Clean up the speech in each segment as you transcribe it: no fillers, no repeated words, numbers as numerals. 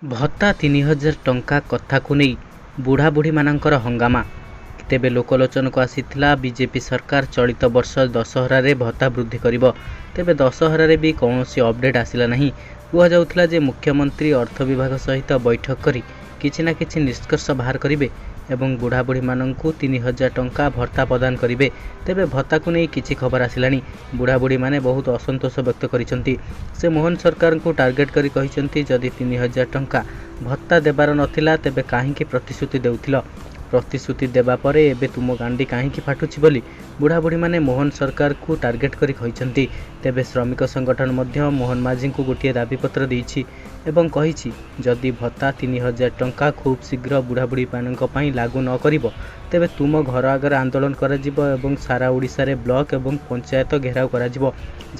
ଭତ୍ତା 3000 ଟଙ୍କା କଥାକୁ ନେଇ ବୁଢ଼ାବୁଢ଼ୀମାନଙ୍କର ହଙ୍ଗାମା। ତେବେ ଲୋକଲୋଚନକୁ ଆସିଥିଲା ବିଜେପି ସରକାର ଚଳିତ ବର୍ଷ ଦଶହରାରେ ଭତ୍ତା ବୃଦ୍ଧି କରିବ। ତେବେ ଦଶହରାରେ ବି କୌଣସି ଅପଡେଟ୍ ଆସିଲା ନାହିଁ। କୁହାଯାଉଥିଲା ଯେ ମୁଖ୍ୟମନ୍ତ୍ରୀ ଅର୍ଥ ବିଭାଗ ସହିତ ବୈଠକ କରି କିଛି ନା କିଛି ନିଷ୍କର୍ଷ ବାହାର କରିବେ ଏବଂ ବୁଢ଼ାବୁଢ଼ୀମାନଙ୍କୁ 3000 ଟଙ୍କା ଭତ୍ତା ପ୍ରଦାନ କରିବେ। ତେବେ ଭତ୍ତାକୁ ନେଇ କିଛି ଖବର ଆସିଲାଣି। ବୁଢ଼ାବୁଢ଼ୀମାନେ ବହୁତ ଅସନ୍ତୋଷ ବ୍ୟକ୍ତ କରିଛନ୍ତି। ସେ ମୋହନ ସରକାରଙ୍କୁ ଟାର୍ଗେଟ କରି କହିଛନ୍ତି, ଯଦି 3000 ଟଙ୍କା ଭତ୍ତା ଦେବାର ନଥିଲା ତେବେ କାହିଁକି ପ୍ରତିଶ୍ରୁତି ଦେଉଥିଲ? ପ୍ରତିଶ୍ରୁତି ଦେବା ପରେ ଏବେ ତୁମ ଗାଣ୍ଡି କାହିଁକି ଫାଟୁଛି ବୋଲି ବୁଢ଼ାବୁଢ଼ୀମାନେ ମୋହନ ସରକାରକୁ ଟାର୍ଗେଟ କରି କହିଛନ୍ତି। ତେବେ ଶ୍ରମିକ ସଂଗଠନ ମଧ୍ୟ ମୋହନ ମାଝୀଙ୍କୁ ଗୋଟିଏ ଦାବିପତ୍ର ଦେଇଛି ଏବଂ କହିଛି, ଯଦି ଭତ୍ତା 3000 ଟଙ୍କା ଖୁବ୍ ଶୀଘ୍ର ବୁଢ଼ାବୁଢ଼ୀମାନଙ୍କ ପାଇଁ ଲାଗୁ ନ କରିବ, ତେବେ ତୁମ ଘର ଆଗରେ ଆନ୍ଦୋଳନ କରାଯିବ ଏବଂ ସାରା ଓଡ଼ିଶାରେ ବ୍ଲକ ଏବଂ ପଞ୍ଚାୟତ ଘେରାଉ କରାଯିବ,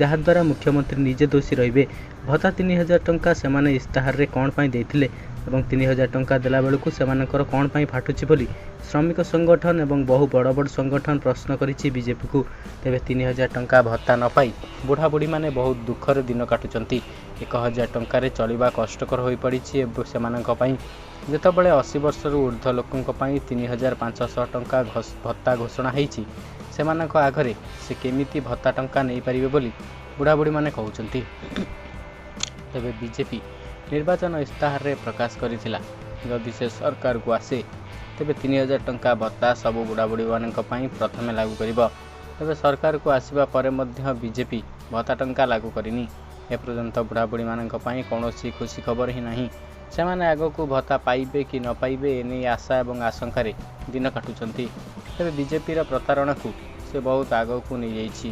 ଯାହାଦ୍ୱାରା ମୁଖ୍ୟମନ୍ତ୍ରୀ ନିଜେ ଦୋଷୀ ରହିବେ। ଭତ୍ତା 3000 ଟଙ୍କା ସେମାନେ ଇସ୍ତାହାରରେ କ'ଣ ପାଇଁ ଦେଇଥିଲେ ଏବଂ 3000 ଟଙ୍କା ଦେଲାବେଳକୁ ସେମାନଙ୍କର କ'ଣ ପାଇଁ ଫାଟୁଛି ବୋଲି ଶ୍ରମିକ ସଂଗଠନ ଏବଂ ବହୁ ବଡ଼ ବଡ଼ ସଂଗଠନ ପ୍ରଶ୍ନ କରିଛି ବିଜେପିକୁ। ତେବେ 3000 ଟଙ୍କା ଭତ୍ତା ନ ପାଇ ବୁଢ଼ାବୁଢ଼ୀମାନେ ବହୁତ ଦୁଃଖରେ ଦିନ କାଟୁଛନ୍ତି। 1000 ଟଙ୍କାରେ ଚଳିବା କଷ୍ଟକର ହୋଇପଡ଼ିଛି ସେମାନଙ୍କ ପାଇଁ। ଯେତେବେଳେ 80 ବର୍ଷରୁ ଉର୍ଦ୍ଧ୍ୱ ଲୋକଙ୍କ ପାଇଁ 3500 ଟଙ୍କା ଭତ୍ତା ଘୋଷଣା ହେଇଛି, ସେମାନଙ୍କ ଆଗରେ ସେ କେମିତି ଭତ୍ତା ଟଙ୍କା ନେଇପାରିବେ ବୋଲି ବୁଢ଼ାବୁଢ଼ୀମାନେ କହୁଛନ୍ତି। ତେବେ ବିଜେପି ନିର୍ବାଚନ ଇସ୍ତାହାରରେ ପ୍ରକାଶ କରିଥିଲା, ଯଦି ସେ ସରକାରକୁ ଆସେ ତେବେ 3000 ଟଙ୍କା ଭତ୍ତା ସବୁ ବୁଢ଼ାବୁଢ଼ୀମାନଙ୍କ ପାଇଁ ପ୍ରଥମେ ଲାଗୁ କରିବ। ତେବେ ସରକାରକୁ ଆସିବା ପରେ ମଧ୍ୟ ବିଜେପି ଭତ୍ତା ଟଙ୍କା ଲାଗୁ କରିନି। ଏପର୍ଯ୍ୟନ୍ତ ବୁଢ଼ାବୁଢ଼ୀମାନଙ୍କ ପାଇଁ କୌଣସି ଖୁସି ଖବର ହିଁ ନାହିଁ। ସେମାନେ ଆଗକୁ ଭତ୍ତା ପାଇବେ କି ନ ପାଇବେ ଏନେଇ ଆଶା ଏବଂ ଆଶଙ୍କାରେ ଦିନ କାଟୁଛନ୍ତି। ତେବେ ବିଜେପିର ପ୍ରତାରଣାକୁ ସେ ବହୁତ ଆଗକୁ ନେଇଯାଇଛି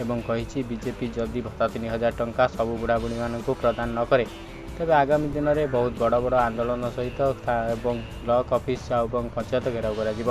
ଏବଂ କହିଛି, ବିଜେପି ଯଦି ଭତ୍ତା 3000 ଟଙ୍କା ସବୁ ବୁଢ଼ାବୁଢ଼ୀମାନଙ୍କୁ ପ୍ରଦାନ ନ କରେ, ତେବେ ଆଗାମୀ ଦିନରେ ବହୁତ ବଡ଼ ବଡ଼ ଆନ୍ଦୋଳନ ସହିତ ଏବଂ ବ୍ଲକ ଅଫିସ ଏବଂ ପଞ୍ଚାୟତ ଘେରାଉ କରାଯିବ।